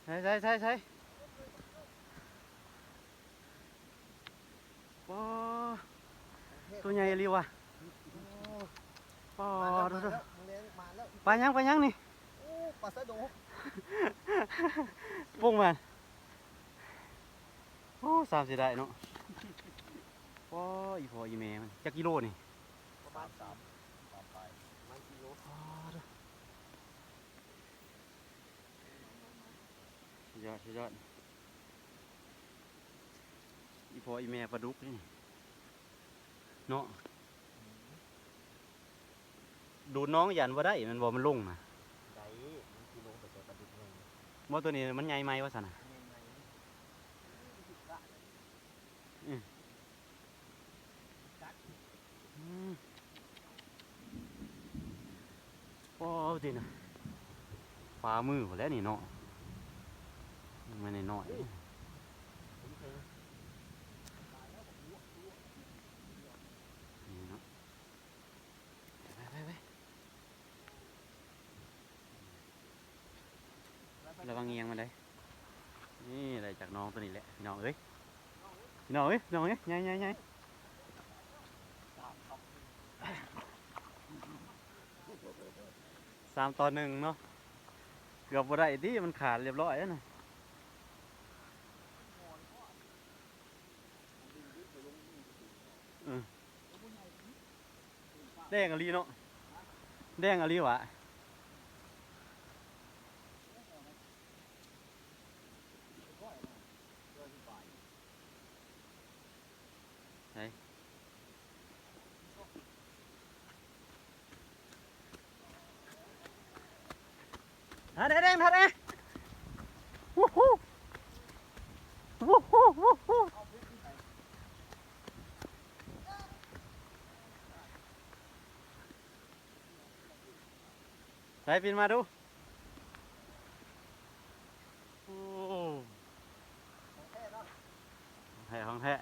ໃສ່ ໃສ່ ໃສ່ ໂອ້ ຕົວໃຫຍ່ອີ່ຫຼີວ່ະ ໂອ້ ມາແລ້ວ ມາແລ້ວ ມາແລ້ວ ປາຫຍັງ ປາຫຍັງນີ້ ໂອ້ ປາຊະໂດ ປຸ້ງມາ ໂອ້ ສາມຊິໄດ້ເນາະ ໂອ້ ອີ່ພໍ່ອີ່ແມ່ມັນ ຈັກກິໂລນີ້ ປະມານ ສາມ ສາມປາຍ ປະມານສີ່ໂລ ໂອ້ ສຸດຍອດ ສຸດຍອດ ອີ່ພໍ່ອີ່ແມ່ປາດຸກນີ້ເນາະ ໂດດໜອງຢ້ານບໍ່ໄດ້ແມ່ນບໍ່ ມັນລົງນະ ໄດ້ ມັນຊິລົງໄປແຕ່ປາດຸກໃຫຍ່ ບໍ່ ຕົວນີ້ມັນໃຫຍ່ໃໝ່ວ່າຊັ້ນນະ ໃຫຍ່ໃໝ່ ອື ອື ໂອ້ ຕິນະ ຝ່າມືພຸ້ນແຫຼະນີ້ເນາະ ມັນນ້ອຍໆ ນີ້ເນາະ ໄປ ໄປ ໄປ ລະວັງງຽງມັນເດີ ນີ້ໄດ້ຈາກໜອງຕົວນີ້ແຫຼະ ພີ່ນ້ອງເອີຍ ພີ່ນ້ອງເອີຍ ພີ່ນ້ອງເອີຍ ໃຫຍ່ ໃຫຍ່ ໃຫຍ່ ສາມຕໍ່ໜຶ່ງເນາະ ເກືອບບໍ່ໄດ້ຕິ ມັນຂາດຮຽບຮ້ອຍແລ້ວນະ ເອີ ແດງອີ່ຫຼີເນາະ ແດງອີ່ຫຼີຫວາ ໃສ ທາແດງ ທາແດງ ວູ້ ວູ້ ວູ້ ວູ້ ວູ້. ໃສ່ ປິ່ນມາດູ. ໂອ້ ຂອງແທ້ເນາະ ຂອງແທ້ ຂອງແທ້.